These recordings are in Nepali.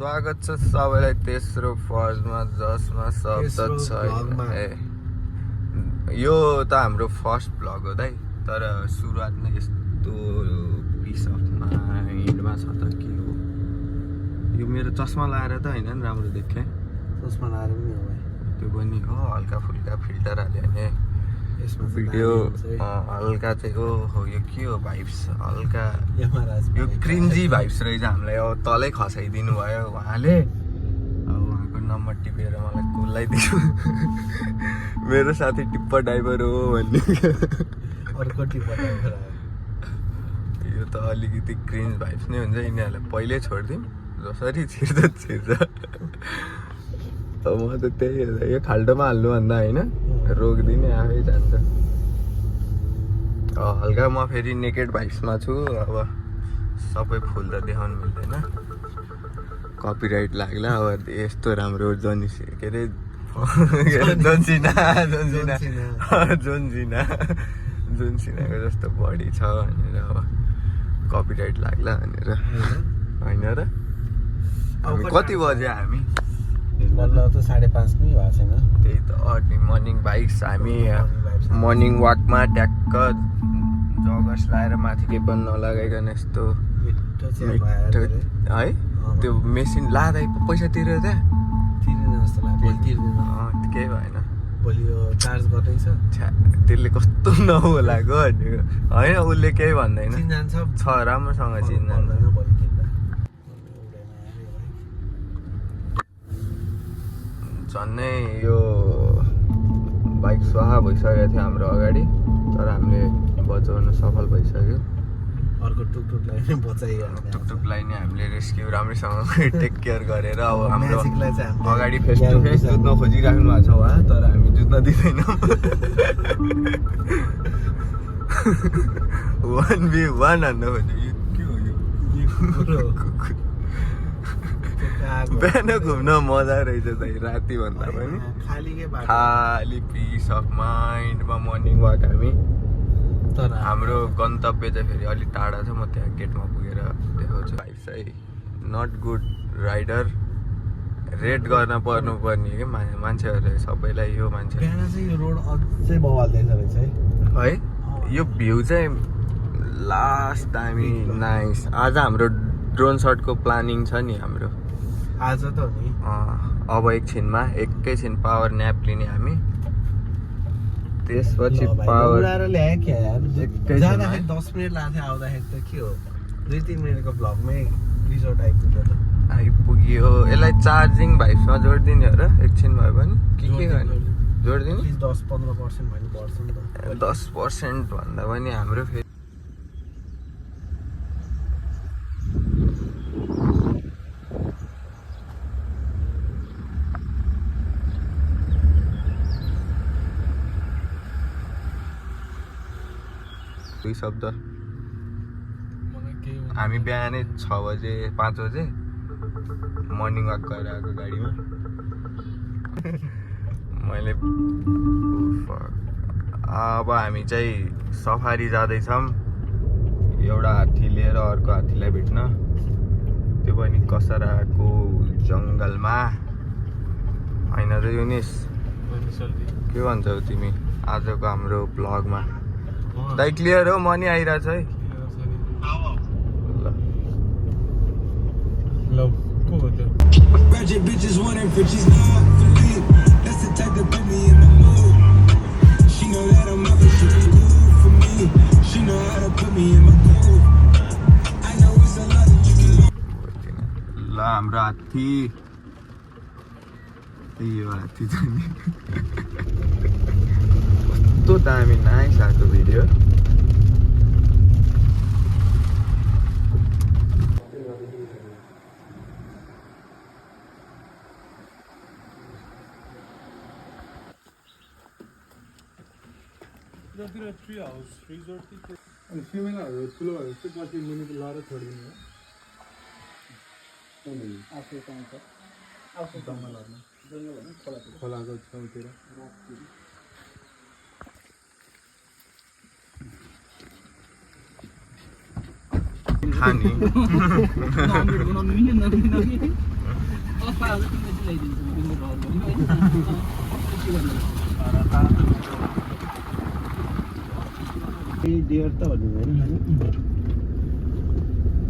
स्वागत छ सबैलाई तेस्रो फर्स्टमा जसमा शब्द छैन। यो त हाम्रो फर्स्ट भ्लग हो दाइ, तर सुरुवात नै यस्तो पिस अफ माइन्डमा छ त के हो यो। मेरो चस्मा लाएर त होइन नि राम्रो देखेँ, चस्मा लाएर पनि हो त्यो पनि हो। हल्का फुल्का फिल्टर हाल्यो भने भिडियो हल्का चाहिँ हो यो के हो भाइब्स, हल्का यो क्रिन्जी भाइब्स रहेछ। हामीलाई अब तलै खसाइदिनु भयो उहाँले। अब उहाँको नम्बर टिपेर मलाई कोल्लाइदियो मेरो साथी टिप्पर ड्राइभर हो भन्ने। अर्को टिप्पर ड्राइभर यो त अलिकति क्रिन्ज भाइब्स नै हुन्छ। यिनीहरूलाई पहिल्यै छोडिदिउँ, जसरी छिर्छ छिर्छ। म त त्यही हो, यो खाल्टोमा हाल्नुभन्दा होइन रोकिदिने आफै जान्छ। हल्का म फेरि नेकेड भाइब्समा छु। अब सबै फुल त देखाउनु मिल्दैन, कपिराइट लाग्ला। अब यस्तो राम्रो जोन्सी के अरे जोन्सिनाको जस्तो बडी छ भनेर अब कपिराइट लाग्ला भनेर होइन र। कति बज्यो हामी? बल्ल त 5:30 पनि भएको छैन। त्यही त अर्ली मर्निङ बाइक्स। हामी मर्निङ वाकमा ट्याक्क जगर्स लगाएर माथि केही पनि नलगाइकन यस्तो मिठो है। त्यो मेसिन लाँदा पैसा तिर्यो त तिर्दैन जस्तो लाग्यो। केही भएन। भोलि यो चार्ज गर्दैछ, त्यसले कस्तो नहोलाको भनेको होइन। उसले केही भन्दैन, चिन्जान छ राम्रोसँग चिन्जान। झन्नै यो बाइक स्वाहा भइसकेको थियो हाम्रो अगाडि, तर हामीले बचाउन सफल भइसक्यो। अर्को टुकटुकलाई नै बचाइयो। टुकटुकलाई नै हामीले रेस्क्यु राम्रैसँग टेक केयर गरेर अब हाम्रो अगाडि फेस टु फेस जुत्न खोजिराख्नु भएको छ उहाँ, तर हामी जुत्न दिँदैनौँ। 1v1 हान्न खोज्यो। यो के हो यो? बिहान घुम्न मजा रहेछ त राति भन्दा पनि। खाली पिस अफ माइन्डमा मर्निङ वाक। हामी तर हाम्रो गन्तव्य चाहिँ फेरि अलिक टाढा छ। म त्यहाँ गेटमा पुगेर देखाउँछु। भाइ चाहिँ नट गुड राइडर, रेड गर्न पर्नुपर्ने कि मान्छेहरूले सबैलाई। यो मान्छे बिहान चाहिँ यो रोड अझै बवाल देख्छ है। यो भ्यू चाहिँ लास्ट दामी नाइस। आज हाम्रो ड्रोन सटको प्लानिङ छ नि हाम्रो। आज त हो नि। अब एकैछिन पावर न्याप लिने हामी, त्यसपछि पावर ल्याए क्या यार। जाँदाखेरि 10 मिनट लाग्थ्यो, आउँदाखेरि त के हो 2-3 मिनटको भ्लगमै रिजोर्ट आइपुग्यो त। आइपुग्यो। यसलाई चार्जिङ भाइब्समा जोडिदिने हो र एकछिन भए पनि के गर्ने जोडिदिने? 10-15% भने बढ्छ नि त। 10% भन्दा पनि हाम्रो फेरि दुई शब्द। हामी बिहानै 6 बजे 5 बजे मर्निङ वाक गरेर आएको गाडीमा। मैले अब हामी चाहिँ सफारी जाँदैछौँ, एउटा हात्ती लिएर अर्को हात्तीलाई भेट्न, त्यो पनि कसराको जङ्गलमा। होइन र युनिस, के भन्छौ तिमी आजको हाम्रो ब्लगमा? दाइ क्लियर हो? मनी आइरहेछ है। ल को हो त्यो? ल हाम्रो हात्ती, यो हात्ती छ नि। कस्तो दामी नाइस आएको भिडियो। ट्री हाउस रिजोर्ट अनि फिमेलहरू ठुलो भएपछि पछि मुनिको लएर छोडिदिनु हो। आफू पाउँछ आफू जङ्गलहरूमा खोलाको छेउतिर खाने डियर त भन्नु होइन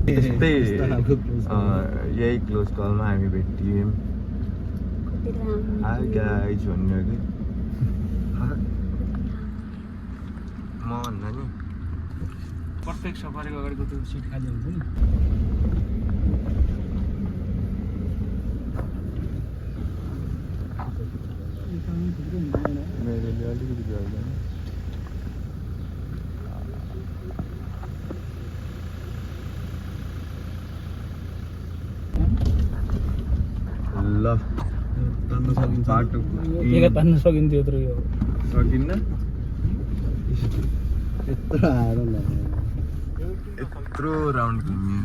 त्यस्तै यस्तो खालको close call। यही क्लोज कलमा हामी भेटियौँ हाई गाइज भन्ने हो कि म भन्दा नि पर्फेक्ट सफारीको अगाडिको त्यो सिट खाली हुन्छ नि मेरोले अलिकति गर्दैन ल तान्न सकिन्छ बाटो एक तान्न सकिन्थ्यो यत्रो यो सकिन्न यत्रो आएर यत्रो राउन्ड घुम्यो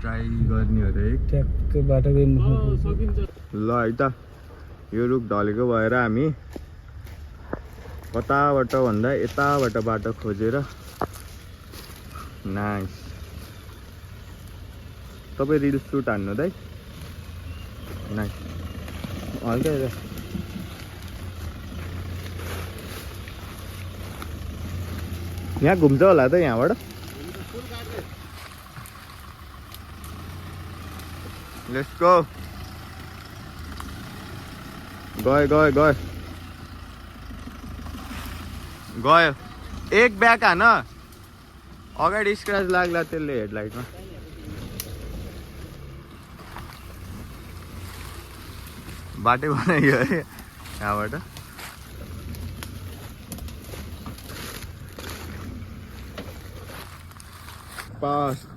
ट्राई गर्ने हो रे ट्याक्क बाटोकै मुखमा ल है त यो रुख ढलेको भएर हामी कताबाट भन्दा यताबाट बाटो खोजेर नाइस तपाईँ रिल्स सुट हान्नु दाइ नाइस हल्का यहाँ घुम्छ होला त यहाँबाट लेट्स गो गयो एक ब्याक हान अगाडि स्क्रच लाग्ला त्यसले हेडलाइटमा बाटै बनाइयो है यहाँबाट पास्ट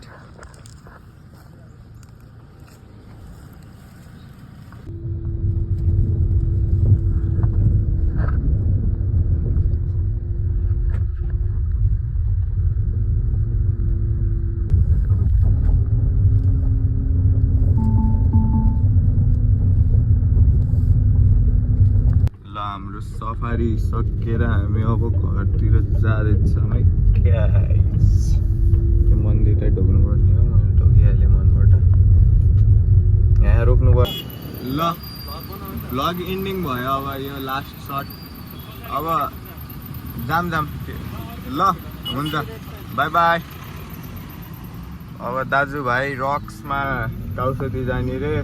हाम्रो सफारी सकेर हामी अब घरतिर जाँदैछौँ है गाइस त्यो मन्दिरलाई ढोक्नु पर्ने हो मैले ढोकिहालेँ मनबाट यहाँ रोक्नु पर्यो ल भ्लग इन्डिङ भयो अब यो लास्ट सर्ट अब जाम ल हुन्छ बाई बाई अब दाजुभाइ रक्समा काउसती जाने रे